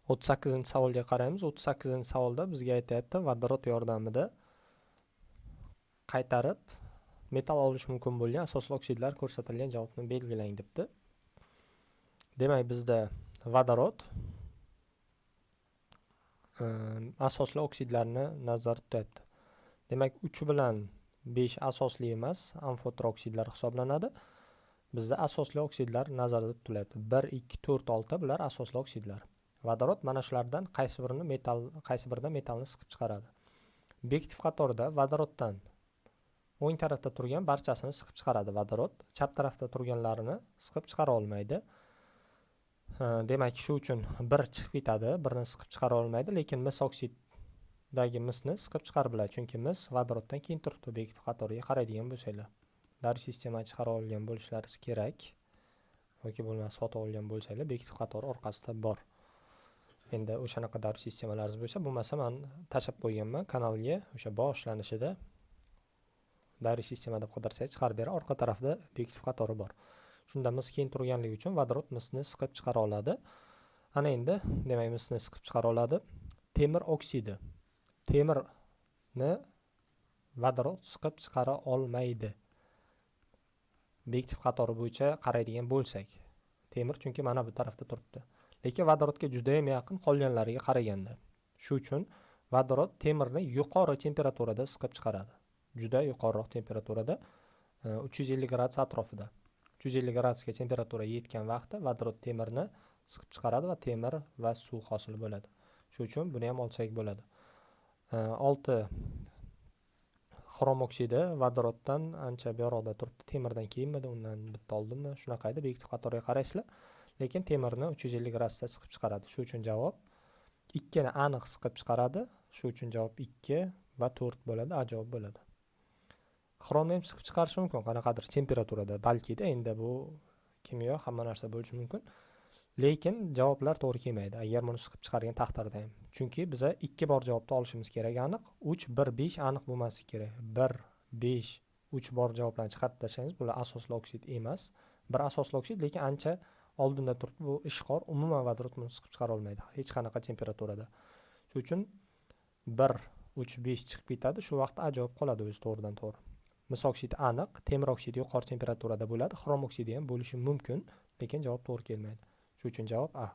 38-savolga qaraymiz. 38-savolda bizga aytyapti, vodorod yordamida qaytarib metall olish mumkin bo'lgan asosli oksidlar ko'rsatilgan javobni belgilang debdi. Demak, bizda vodorod asosli oksidlarni nazarda tutyapti. Demak, 3 bilan 5 asosli emas, amfoter oksidlar hisoblanadi. Bizda asosli oksidlar nazarda tutilyapti. 1, 2, 4, 6 bular asosli oksidlar. Vodorod mana shulardan qaysi birini metall, qaysi biridan metallni siqib chiqaradi? Bekitov qatorida vodoroddan o'ng tarafda turgan barchasini siqib chiqaradi vodorod, chap tarafda turganlarini siqib chiqara olmaydi. Demak, shu uchun 1 chiqib ketadi, birni siqib chiqara olmaydi, lekin mis oksiddagi misni siqib chiqarib biladi, chunki mis vodoroddan keyin turibdi bekitov qatoriga qaraydigan bo'lsanglar. Davriy sistema chiqara olgan bo'lishlaringiz kerak yoki bo'lmasa sotib olgan bo'lsanglar, bekitov qatori orqasida bor. Endi o'shanaqa davriy sistemalaringiz bo'lsa, bo'lmasa man tashlab qo'yganman kanalga, o'sha boshlanishida davriy sistema deb qidirsangiz chiqarib beradi, orqa tarafida bekitov qatori bor. Shunda mis keyin turganligi uchun vodorod misni siqib chiqara oladi. Ana endi, demak, misni siqib chiqara oladi. Temir oksidi. Temirni vodorod siqib chiqara olmaydi. Bekitov qatori bo'yicha qaraydigan bo'lsak, temir chunki mana bu tarafda turibdi. Lekin vodorodga juda ham yaqin qolganlariga qaraganda. Shu uchun vodorod temirni yuqori temperaturada siqib chiqaradi. Juda yuqoriroq temperaturada, 350 gradus atrofida. 350 gradusga temperatura yetgan vaqtda vodorod temirni siqib chiqaradi va temir va suv hosil bo'ladi. Shu uchun buni ham olsak bo'ladi. 6 xrom oksidi vodoroddan ancha buyroqda turibdi. Temirdan keyinmidi, undan bitta oldinmi? Shunaqa edi. Bekitov qatoriga qaraysizlar. Lekin temirni 350 gradusda siqib chiqaradi. Shu uchun javob 2 ni aniq siqib chiqaradi. Shu uchun javob 2 va 4 bo'ladi, A javob bo'ladi. Xromni ham siqib chiqarishi mumkin qanaqadir temperaturada, balkida endi bu kimyo, hamma narsa bo'lishi mumkin. Lekin javoblar to'g'ri kelmaydi agar buni siqib chiqargan taqdirda ham. Chunki biza 2 bor javobni olishimiz kerak aniq. 3, 1, 5 aniq bo'lmasligi kerak. 1, 5, 3 bor javoblarni chiqarib tashlaymiz. Bular asosli oksid emas. Bir asosli oksid, lekin ancha oldinda turibdi. Bu ishqor, umuman vodorod buni siqib chiqara olmaydi hech qanaqa temperaturada. Shuning uchun 1, 3, 5 chiqib ketadi. Shu vaqtda A javob qoladi o'zi to'g'ridan to'g'ri. Mis oksidi aniq, temir oksidi yuqori temperaturada bo'ladi, xrom oksidi ham bo'lishi mumkin, lekin javob to'g'ri kelmaydi. Shuning uchun javob A.